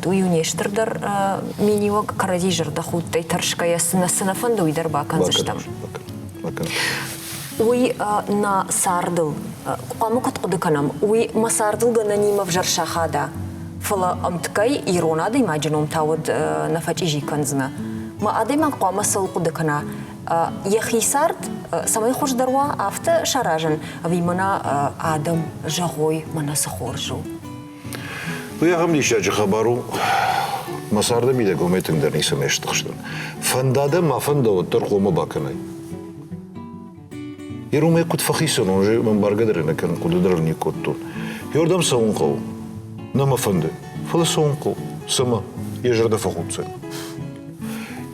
Уый у не стырдӕр миниуӕг, кӕрӕдзи зӕрдӕхудтӕй тӕрсгӕйӕ цы нӕ цы нӕ фӕнды, уый дӕр бакӕндзыстӕм. Уый нӕ цардыл хъуамӕ куыд хъуыды кӕнӕм, уый мӕ цардыл гӕнӕнимӕ ӕвзӕр сахада, фӕлӕ ӕмткӕй ирон адӕймаджы ном та уӕд нӕ фӕчъизи кӕндзынӕ. Мӕ адӕймаг хъуамӕ цӕуыл хъуыды кӕна, йӕхи цард цӕмӕй хуыздӕр уа, афтӕ саразын, ӕви мӕнӕ адӕм зӕгъой, мӕнӕ цы хорз у? Уый ахӕм диссаджы хабар у, мӕ царды мидӕг уымӕй тынгдӕр ницӕмӕй стыхстӕн. Фӕнда дӕ ма фӕнда, уӕддӕр хъомӕ бакӕнай. Йе куыд фӕхицӕн уон, ӕмбаргӕ дӕр нӕ кӕнын, хъуыды дӕр не кодтон. Еуырдӕм цӕуын хъӕуы. Нӕ мӕ фӕнды, фӕлӕ цӕуын хъӕуы. Цӕмӕ? Йӕ зӕрдӕ фӕхуддзӕн.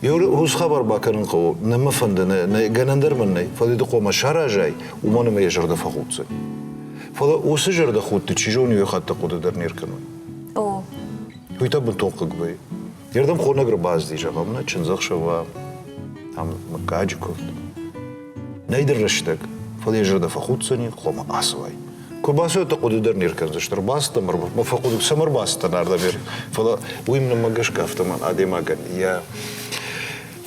Уыцы хабар бакӕнын хъӕуы. Нӕ мӕ фӕнды, нӕ, гӕнӕн дӕр мын нӕй, фӕлӕ ды хъуамӕ саразай, уымӕн ӕмӕ йӕ зӕрдӕ фӕхуддзӕн. Фӕлӕ уыцы зӕрдӕхудты чи зоны, иу хатт хъуыды дӕр не ркӕнон. О. Уый та бынтон хъыг вӕййы. Йе хонӕг ӕрбацыди, зӕгъӕм, нӕ чындзӕхсӕв ам мыггаджы куывд. Нӕй дӕр рӕстӕг, фӕлӕ йӕ зӕрдӕ фӕхуддзӕни, хъуамӕ ацӕуай. Куы рбацӕуӕд, хъуыды дӕр не ркӕндзысты. Ӕрбацыдтӕн, мӕ фӕхъуыды, цӕмӕ ӕрбацыдтӕн ардӕм, фӕлӕ уый мӕнмӕ гӕсгӕ афтӕмӕн адӕймагӕн йӕ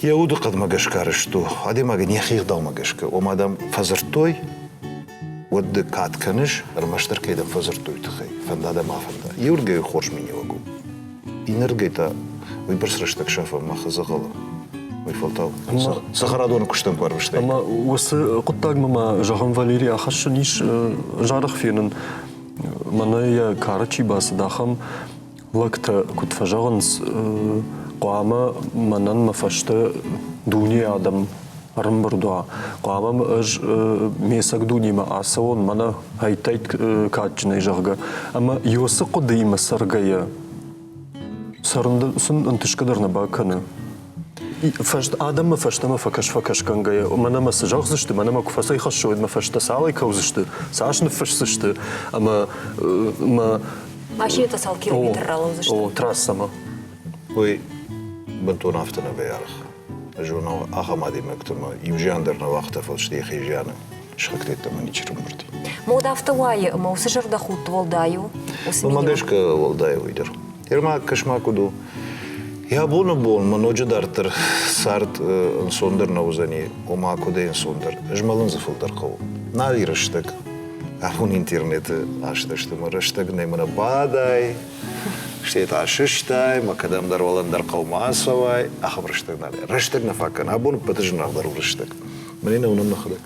йӕ удыхъӕдмӕ гӕсгӕ арӕзт у, адӕймагӕн йӕхи ӕгъдаумӕ гӕсгӕ. Ома, дам, фӕдзырдтой, уӕд ды кад кӕныс, ӕрмӕстдӕр кӕй дӕм фӕдзырдтой тыххӕй, фӕнда дӕ ма фӕнда. Иуырдыгӕй хорз миниуӕг у. Иннӕрдыгӕй та уыйбӕрц рӕстӕг сафӕм мах дзӕгъӕлы. Уый фӕлтау цӕхӕрадоны куыстӕн куы ӕрвыстай. Ӕмӕ уыцы хъуыддагмӕ ма, зӕгъӕм, Валерий ахӕссын ис зарӕх фенын, мӕнӕ йӕ кары чи бацыд, ахӕм лӕгтӕ куыд фӕзӕгъынц, хъуамӕ мӕнӕн мӕ фӕстӕ дунейы адӕм ӕрӕмбырд уа, хъуамӕ ӕз ме цӕг дунемӕ ацӕуон, мӕнӕ хӕйттӕй кадджынӕй, зӕгъгӕ. Ӕмӕ Иосы хъуыдыимӕ цӕргӕйӕ цӕрын сын ӕнтысгӕ дӕр нӕ бакӕны. Адӕммӕ фӕстӕмӕ фӕкӕс-фӕкӕсгӕнгӕйӕ, мӕнӕ мӕ цы зӕгъдзысты, мӕнӕ мӕ куы фӕцӕйхӕссой, мӕ фӕстӕ цалӕй кӕудзысты, цас ныффысдзысты, ӕмӕ мӕ Машинӕтӕ цал километр ралӕудзысты? О, трассӕмӕ. Уый бынтон афтӕ нӕ вӕййы арӕх. Ӕз уынон ахӕм адӕймӕгты ӕмӕ иу зиан дӕр нӕ уагъта, фӕлӕ сты йӕхи зианы сыхӕгтӕ ӕмӕ ничи рымбырд. Мод афтӕ уайы, ӕмӕ уыцы зӕрдӕхудт уӕлдай у? Уымӕ гӕсгӕ уӕлдай уый дӕр. Ермак кӕсма куыд у? Йӕ абоны бон мӕ ноджы дарддӕр цард ӕнцондӕр нӕ уыдзӕни, ома куыдӕй ӕнцондӕр, змӕлын дзы фылдӕр хъӕуы. Нал и рӕстӕг. Абон интернеты азтӕ сты мӕ рӕстӕг нӕй мӕнӕ бадай, стӕй та сыстай, мӕ кӕдӕмдӕр уӕлӕндӕр хъӕумӕ ацӕуай, ахӕм рӕстӕг нал. Рӕстӕг нӕ фаг кӕны. Абон ӕппӕты зынаргъдӕр у рӕстӕг. Мӕнӕ нӕ уынӕм нӕхӕдӕг.